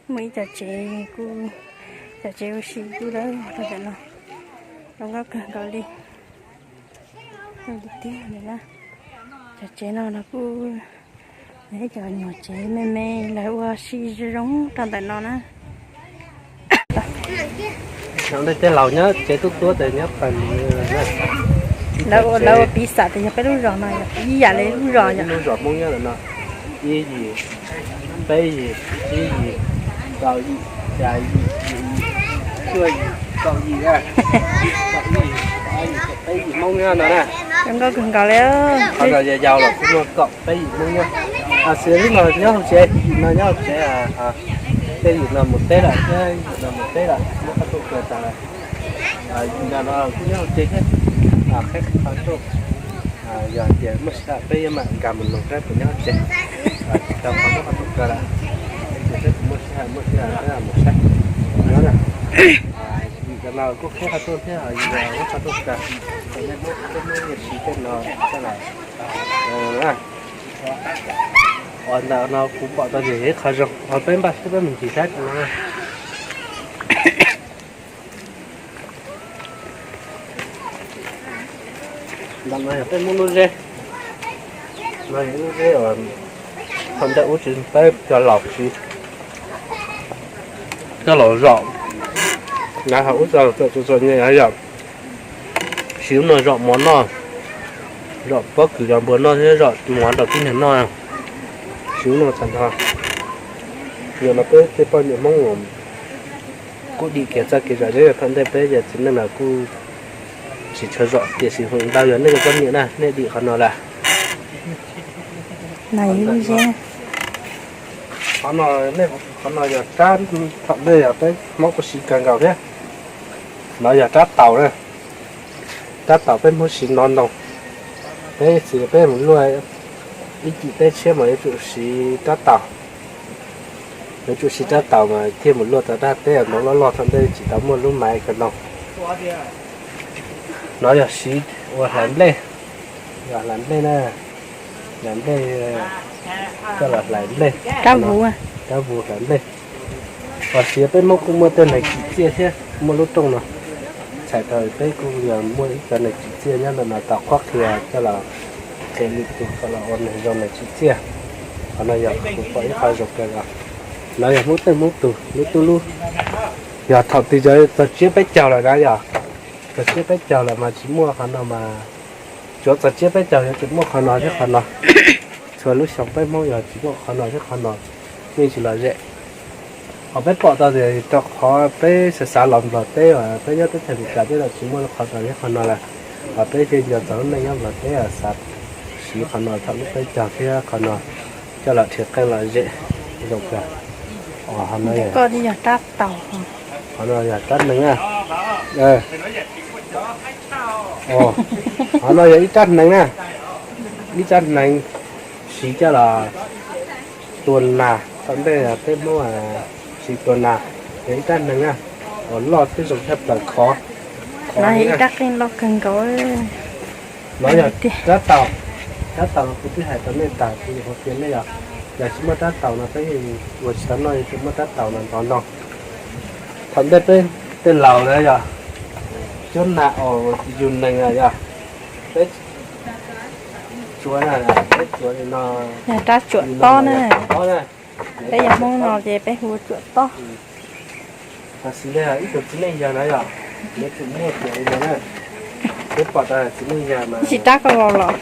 Muaj ib cov tsev kuj, cov tsev ua si kuj lawm rau ntawm no, zoo nkauj kawg nkaus li. Tiag na, cov tsev no los kuj yog ib cov nyuag tsev me me lawv ua si zoo zoo rau ntawm no na. Tej laus nyob tsev tuab tuab tes nyob pawg. Lawv ua piv xam tias yog peb lub zos no yog ib yam li lub zos, lub zos Hmoob nyob ntawm no, ib yim, peb yim, tsib yim, rau yim, xya yim, yim yim, cuaj yim, kaum yim, kaum yim, peb yim Hmoob nyob no na. Zoo nkauj kawg nkaus li. Qhov no yog yau los kuj muaj kaum peb yim Hmoob nyob. Xws li no nyob hauv tsev, yim no nyob hauv tsev, tej yim no mus teb lawm, yim no mus teb lawm, muab qhov tuaj kaw tas lawm. Yim no no kuj nyob hauv tsev thiab, qhib qhov rooj. Yog tias muaj sij hawm peb yuav mam nkag mus noog saib puas nyob hauv tsev. Tsis tau qhov muab qhov tuaj kaw lawm, ces peb kuj muaj sij hawm, muaj sij hawm peb mam mus saib nyob na. Yim no kuj qhib qhov rooj thiab, yim no muab qhov tuaj kaw, peb muab, peb muab yam siv tej no coj los. Ua ntawm no kuv pom tau tias yog ib qho zoo, peb npaj siab peb mus ncig saib no. Ntawm no yog peb Hmoob lub zeb, no yog lub zeb uas thaum ntej ub tsis peb cov laus siv coj los zom. Lawv hais ub txog txom txom nyem yog siv lub no zom mov noj, zom pob kws cov npua noj thiab zom mov rau tib neeg noj. Siv lub no txhais nrho. Yog no peb tej poj niam Hmoob kuj dim kiag txoj kev zom zeb, thaum ntej peb yog txiv neej los kuj tsis tshua zom, tiam sis hum ntau yog nej cov poj niam na nej dim qhov no lawm. Qhov no yog rab, thaum ntej yog peb Hmoob kuj siv kawg nkaus thiab. No yog rab taus na, rab taus peb Hmoob siv nov ntoo. Peb txiv peb mus luaj ib cim teb tshiab mas yuav tsum siv rab taus. Yuav tsum siv rab taus mas thiaj mus luaj tau rab teb ntoo loj loj, thaum ntej tsis tau muaj lub maiv kawg no. No yog siv ua hlais nplej, yog hlais nplej na, hlais nplej, coj los hlais nplej, rab vus hlais nplej. Hos siv peb Hmoob kuj muaj tej neeg tsim txiaj thiab muaj lub rooj no. Txhais tau peb kuj yog muaj ib cov neeg tsim txiaj nyob ntawm no tau qhuab qhia coj los qhia lwm tus kom los ua neeg zoo neeg tsim txiaj. Qhov no yog kuv pom ib qho zoo kawg os. No yog Hmoob tej Hmoob tus lub tub lub, yog thaum twg yog txog tsiab peb caug lawm na yog, txog tsiab peb caug lawm mas tsis muaj qhov no mas, tsuav txog tsiab peb caug yuav tsum muaj qhov no thiab qhov no. Txhua lub xyoo peb Hmoob yog tsis muaj qhov no thiab qhov no, yeej tsis lom zem. Hos peb pom tau tias rau qhov peb xav xav los Nplog teb, peb nyob teb chaws Amelikas teb los tsis muaj qhov no thiab qhov no lawm, hos peb thiaj nco txog lub neej nyob Nplog teb xav siv qhov no thaum lub peb caug thiab qhov no coj los dhia qeej lom zem zoo kawg. Qhov no yog rab nees na. Qhov no yog ib rab hneev na, ib rab hneev siv coj los tua nas. Thaum ntej peb Hmoob siv tua nas, yog ib rab hneev na, uas loj thiab zoo tshaj plaws khov. Qhov no yog ib rab qeej loj kawg nkaus. No yog rab taus, rab taus no kuv twb hais rau nej tas kuv yuav hais tias nej yog, yog tsis muaj rab taus no peb ua tsis tau noj, yuav tsum muaj rab taus no ntov no. Thaum ntej peb tej laus na yog cuab nas os yug nees na yog, peb tsuav na, peb tsuav li no, yog rab tsuam tob na. Peb yog Hmoob no ces peb hu tsuam tob. Tab sis ib tug txiv neej yawg na yog, yuav tsum muaj tias li no na. Peb pom tas txiv neej yawg mas, tsis rab koj los los,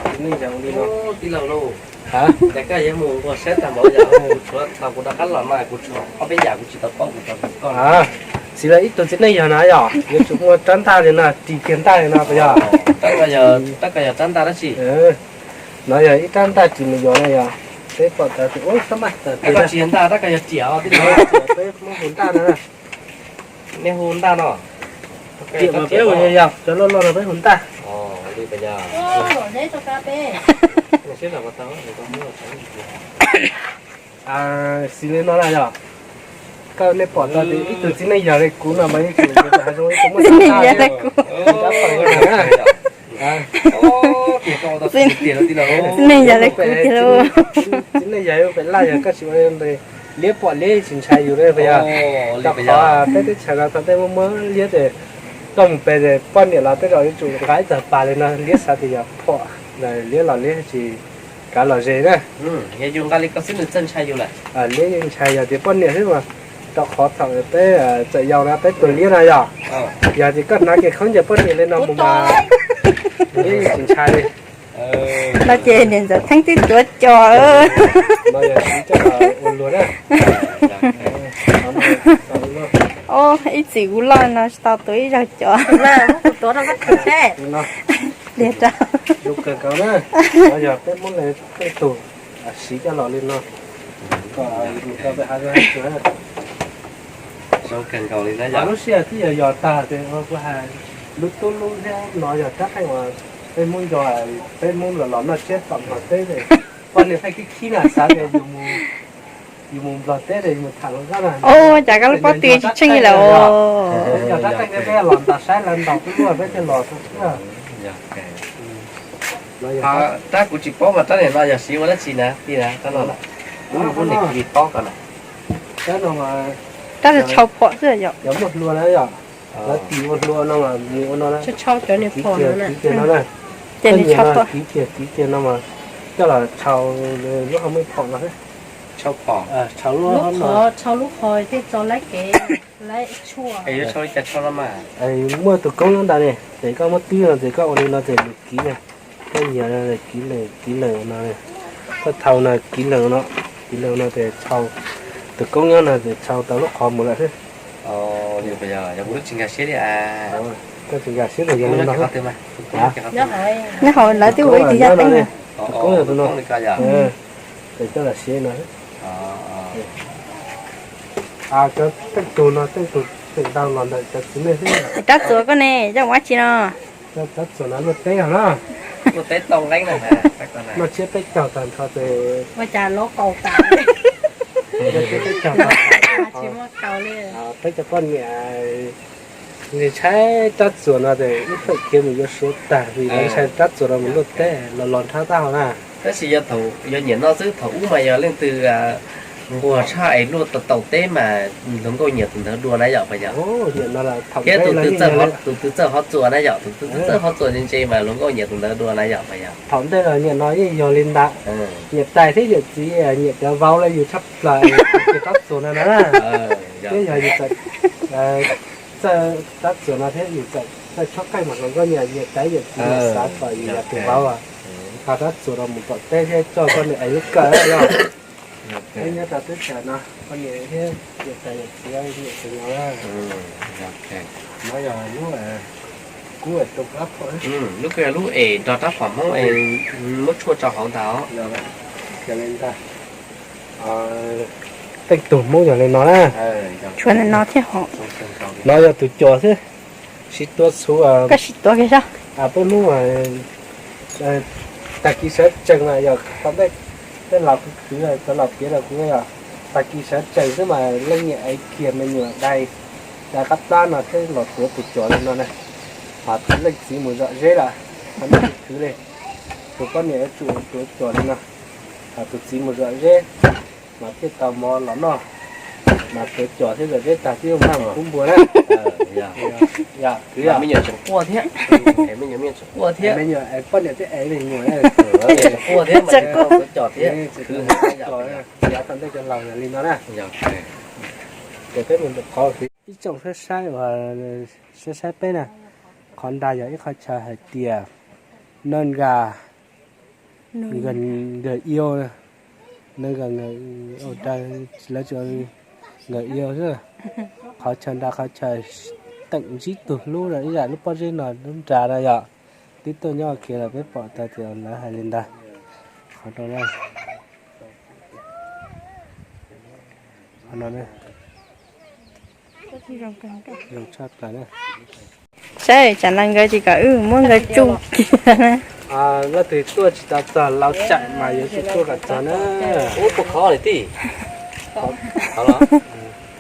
txiv neej yawg ua li no. Tij laug lauj, cas koj yuav mus ua saib tag npaum yog kuv tshuav thaum kuv rov qab los mas kuv tshuav ob peb yam kuv tsis tau paub kuv rau koj. Txiv laus ib tug txiv neej yawg na yog yuav tsum muaj rab ntaj li no, ris kiag ntaj li no puas yog? Rab ko yog rab ntaj dab tsi? No yog ib rab ntaj ris mus yos na yog. Peb pom tas tias ub, sab maj tas tias ris ntaj, rab ko yog riam os, peb muab hu ntaj no. Nej hu ntaj no. Riam mas peb hu yog, cov loj loj no peb hu ntaj. Xws li no na yog, koj nej pom tau tias ib tug txiv neej yawg li kuv no mas yeej tsis zoo ib tug muaj txiv neej yawg li kuv. Txiv neej yawg li kuv tiag lauj. Txiv neej yawg pem laj yog koj tsis ua li ntawd. Liab pom liab tsis ntshai yus li puas yog? Rau qhov peb teb chaws no thaum tej muaj muaj liab ces koj mus pem ces poj niam los tej zaum yuav tsum nqa ib tawg pas li no, liab xav tias yog phom, liab los liab tsis kav los ze na. Liab yeej ntshai yog tias poj niam xwb mas, rau qhov thaum peb txawm yau na peb tua liab no yog, yog tias koj hnav kiag khaub ncaws poj niam li no mus mas liab yeej tsis ntshai li. No ces niam ntxawm Theeb twb tuav cos. No yog siv coj los ua luag na. Ib txwm kuv loj no tsis tau tuav ib zaug cos. Li rau. Zoo kawg nkaus na. No yog peb Hmoob li tej tug siv coj los li no. Kom mus rau peb hav zoov hav tsuag. Zoo kawg nkaus li na. Lub sij hawm twb yog yos tag ces kuv hais lub tub lub thiab no yog rab qeej uas peb Hmoob nco, peb Hmoob los los noj tsiab tom Nplog teb, poj niam pheej khib khib na xav tias yus mus Nplog teb es yus mus tham hluas nkauj na. Ua cas koj lub pob tw tsis tsheej li lawm? Yog rab qeej peb los ntaus saib lawv ntaus peb luaj peb thiaj los xwb. Rab kuv tsis paub mas rab niag no yog siv ua dab tsi na, tij na, rab no na. Kuv niam kuv niam kuv tsis paub ko na. Rab no mas rab tshau phom xwb yom. Yog muaj hlua na yom, lawv tis ua hlua no mas mus ua no na. Tshau cov niag phom no na. Ces nws tshau phom. Kiv kiag kiv kiag no mas coj los tshau lub hauv muaj phom no. Tshau phom. Tshau lub qhov, tshau lub qhov thiaj tso laib kev, laib tshuaj. Es yuav tshau li cas tshau no mas? Muaj tus koob nyob ntawd ne, ces koj muab twb no ces koj ua li no ces nws kiv na. Koj nyiam no kiv lawm kiv lawm no, koj thaum no kiv lawm no, kiv lawm no ces tshau, tus koob nyob no ces tshau tau lub qhov mus lawm xwb. Yog kuv lub tsis nkag siab li. Koj tsis nkag siab ces yog li no. Nyob hauv lawv twb ua ib tug yaj teeb no. Tus koob yog tus no. Ces coj los siv no. Cov teej tug no teej tug tseem ntau los ntawm cov txiv neej xwb. Rab txuas koj ne, coj mus ua dab tsi no? Rab txuas no luaj teb os na. Noj tsiab peb caug tag nrho ces ua cas lov kaus tas. Noj tsiab peb caug tag nrho. Peb cov poj niam ntshai rab txuas no ces ib pheem khiav mus yuav suav tag vim lawv ntshai rab txuas no mus luaj teb los los nrhab tab hau na. Tab sis yog nyiam no xwb, thaum ub mas yog leej twg nquag tshaj es luaj tau teb mas hluas nkauj nyiam tus ntawd dua na yom puas yog? Thiab tus twg txawj ho txuas na yom, tus twg txawj ho txuas ntse ntse mas hluas nkauj nyiam tus ntawd dua na yom puas yog? Thaum ntej los nyiam no yeej yog li ntawd, nyiam tais thiab yawm txiv nyiam cov vauv li yus tshaj plaws, ces rab txuas no na. Twb yog yus txawm txawj rab txuas no thiab yus txawm txawj chob qeej mas hluas nkauj nyiam, nyiam tais yawm txiv mas xav kom yus yog tus vauv. Ho rab txuas no mus tom teb thiab coj poj niam es lub kawm yog. Peb nyob rau teb chaws no poj niam thiab nyiam tais yawm txiv nyiam tus no. No yog lub kub es rau rab phom, lub kub yog lub es nrog rab phom Hmoob es muab tshuaj rau hauv ntag. Yog li ntag. Teej tug Hmoob yog li no na. Tshuav li no thiab hos. No yog tus cuam xwb. Siv tua txhuv. Koj siv tua kiag saib. Peb Hmoob tag kis sawv tsees mas yog thaum ntej peb laus kwv cov laus piav rau kuv yog tag kis sawv tsees xwb mas leej niam ev kiag me nyuam dai, dai qab plab no thiab los tuav tus cuam li no na. Ho leej txiv mus zom zeb lawm, ho nej khwv li, tus poj niam yuav tsum tuav cuam li no. Ho tus txiv mus zom zeb mas thiaj tau mov los noj, mas tuav cuam thiab zom zeb tag thiaj maj mus kub npua na. Me nyuam tseem quaj thiab, me nyuam me nyuam tseem quaj thiab, me nyuam poj niam thiab ev me nyuam tseem quaj thiab, mas tuav cuam thiab khwv. Yav thaum ntej cov laus yog li no na. Ces peb mus qhov ib tsoom saib saib uas saib saib peb na, qhov nrad yog ib qhov chaw hais tias no nkag nkawd iau, nkawd nkawd iau xwb. Qhov chaw nrad qhov chaw teem ntsib tus hlub ib yam lub pob zeb no lub nrad no yom. Twb tuaj nyob kiag los peb pom tau tias lawv hais li ntawd. Qhov rau no zoo tshaj plaws na. Saib tsam no nkawd tsis kom wb muab nkawd tsuj kiag na. Leej twg tuaj tsis tau txog Lauj Tsaim mas yuav tsum tuaj kom txog na. Ub, puas khov li tij? Khov los?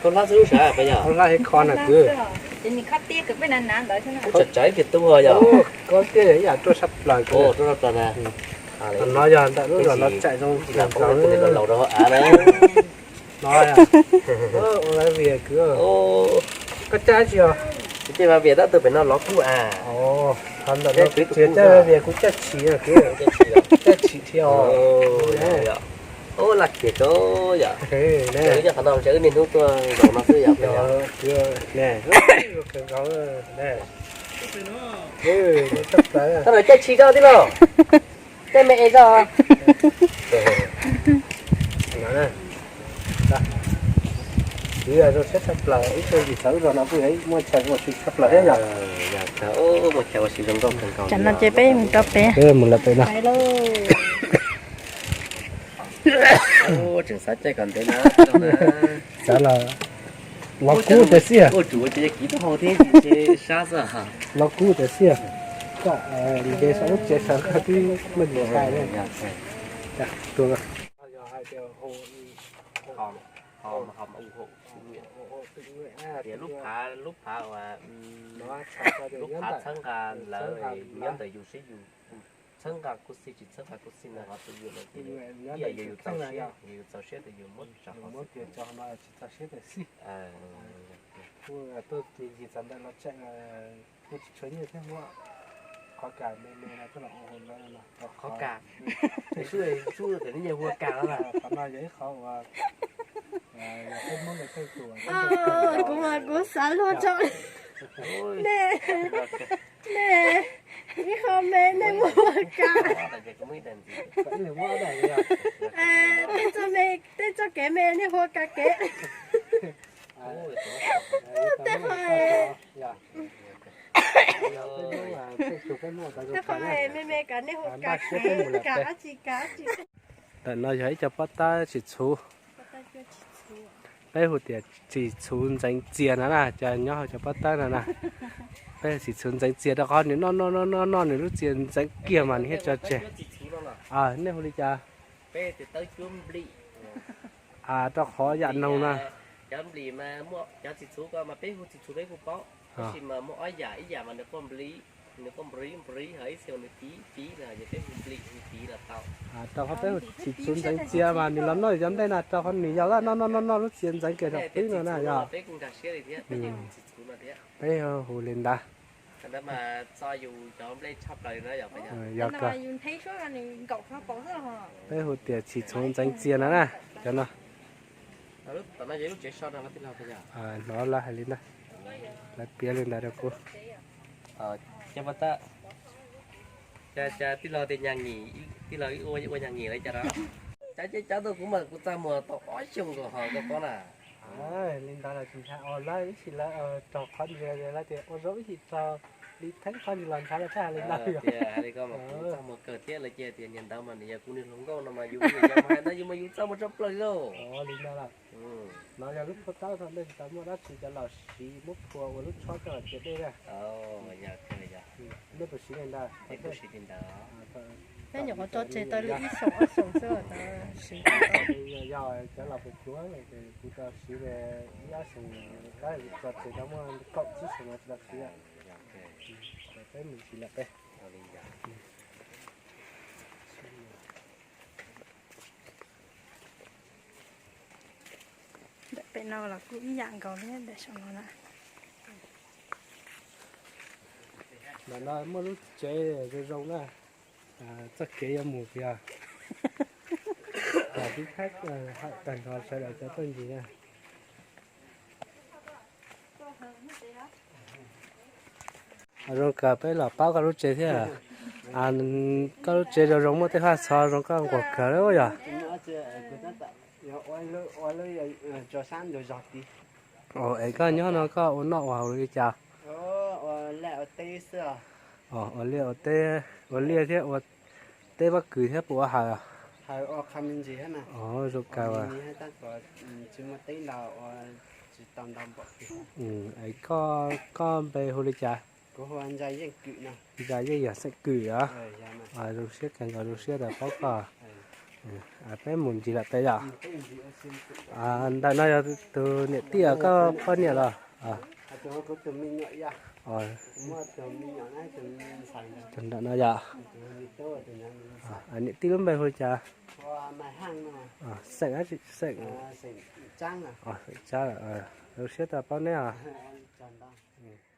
Khaub hlab xwb lub sab, khaub hlab hev kho na kwv. Ub, tsam tsam ib kiag tub yog. Khaub tiag yog ib yam ruaj sab plaws kwv. Ruaj sab plaws na. Qhov no yog ntawm lub zos Lauj Tsaim zoo. Laus rau hauv av na. No, ua Vias kwv, koj caij tsi os? Kuv caij Vaj Vias tab tus pem no lov kub a. Tsis caij Vaj Vias, kuv caij Tshis kwv. Caij Tshis thiab os. Laj kiag kawg yom. Wb nyob qhov no ces wb niaj hnub tuaj zaum no xwb yom. Tab lawv caij Tshis rau tij laug. Caij me es rau. Kuv zoo siab tshaj plaws ib tug ntxhais xov ua no kuj yog muaj chaw ua si tshaj plaws thiab yom. Muaj chaw ua si zoo nkauj kawg nkaus. Tam no ces peb mus rau pem. Peb mus lawm pem no. Tseem xav caij kom ntev na. Xav los, los kub tias xwb. Los kub tias xwb. Koj nce saum lub tsev sawv koj twb muaj ntsis sai. Ho, ho, ho ua hauj lwm, tias lub phav, lub phav uas, lub phav txhawb nqa lawv nyob ntawm yus sib yus, txhawb nqa kuj xij tsis txhawb nqa kuj xij ntawd ho tus yus lawm ces ib yam yus txaus siab, yus txaus siab tias yus muab tso hauv xwb. Kuv tsis tshua nyiam thiab muab qhov kas me me no coj los ua hauv lawv no. Qhov kas, sub, sub tias neb nyiam hu ua kas no na. Qhov no yog ib qhov uas yog peb Hmoob nws tej tus, kuv mas kuv xav luag tso. Nej, nej, ib qho me nej muab ua kas. Tej txoj me, tej txoj kev me nej hu ua kas kev. Tej qho, tej qho me me kas nej hu ua kas kev, kas dab tsi kas dab tsi. Ntawm no yog ib co pob tawb tsis txhuv. Peb hu tias txhim txhuv ntxeev txias no na, cov nyob hauv cov pob tawb no na. Peb txhim txhuv ntxeev txias rau qhov nws noj noj noj noj noj nws lub txias ntxeev kiag mas nws thiaj tso tseg. Nej hu li cas? Rau qhov yam noog na. Cov nplis mas muaj cov txhim txhuv ko mas peb hu txhim txhuv peb kuj paub, tab sis mas muaj ob yam, ib yam mas nws quaj nplis, nws quaj nplis nplis, ho ib txhia nws piv piv no ces peb hu nplis hu piv los tau. Rau qhov peb hu txhim txhuv ntxeev txias mas nws los noj cov nplej na, rau qhov nws yog laj noj noj noj noj lub txias ntxeev kiag rau peb no na yog. Peb hu li ntawd. Yog kawg. Peb hu tias txhim txhuv ntxeev txias no na, cov no. Hnov lawv hais li ntawd, lawv piav li ntawd rau kuv. Tij laug tias, tij laug ua nyag ngim li cas rau? Cov ces cov ntawd kuv mas kuv txaj muag tau ob xyoos nkaus ho koj paub na. Li ntawd los tsis ntshai, lawv ib sim lawv raug qhov ntsis lawv tias ua zaub ib sim raug li theeb qhov ntsis los ntshai lawv thiaj hais li ntawd. Tias hais li ko mas kuv txaj muag kawg thiab, lawv cia tias niag ntawd mas nws yog kuv niag hluas nkauj no mas yus ua yus yog mas hais ntawd yus mas yus txaj muag tshaj plaws li lauj. Li ntawd los no yog lub phuaj taub thaum ntej tsis tau muaj dab tsi cov laus siv muab phua ua lub tshob coj los txiav dej na. Nej puas siv li ntawd? Peb nyuam qhuav tso tseg tau li ib xyoos ob xyoos xwb. Yog cov laus puas cuav, kuv tau siv ib ob xyoos, tab tso tseg tau muaj kaum tsib xyoos no tsis tau siv. Peb mus siv lawm peb. Ntawm pem no los kuj ib yam nkaus li ntawm saum no na. Ntawm no muaj lub tsev zoo zoo na, txoj kev yuav mus puas yog? Tib thab hawm tag nrho sawv daws cov txuj ntsis na. Zoo kawg peb los paub koj lub tsev thiab. Koj lub tsev zoo zoo muaj tej haj txhov zoo koj nquag kawg li yog. Es koj nyob no koj ua noj ua haus li cas? Ua liaj ua teb, ua liaj thiab ua teb pob kws thiab puas ua haus? Zoo kawg. Koj npe hu li cas? Ntsa Yeej yog xeem Kwm os. Zoo siab kawg nkaus, zoo siab tau paub koj. Peb mus ntsis lawm peb yom. Ntawm no yog tus niam tij os, koj poj niam los? Tus nram no yom. Niam tij lub npe hu li cas? Xeem, xeem. Xeem Tsab, zoo siab tau paub neb os.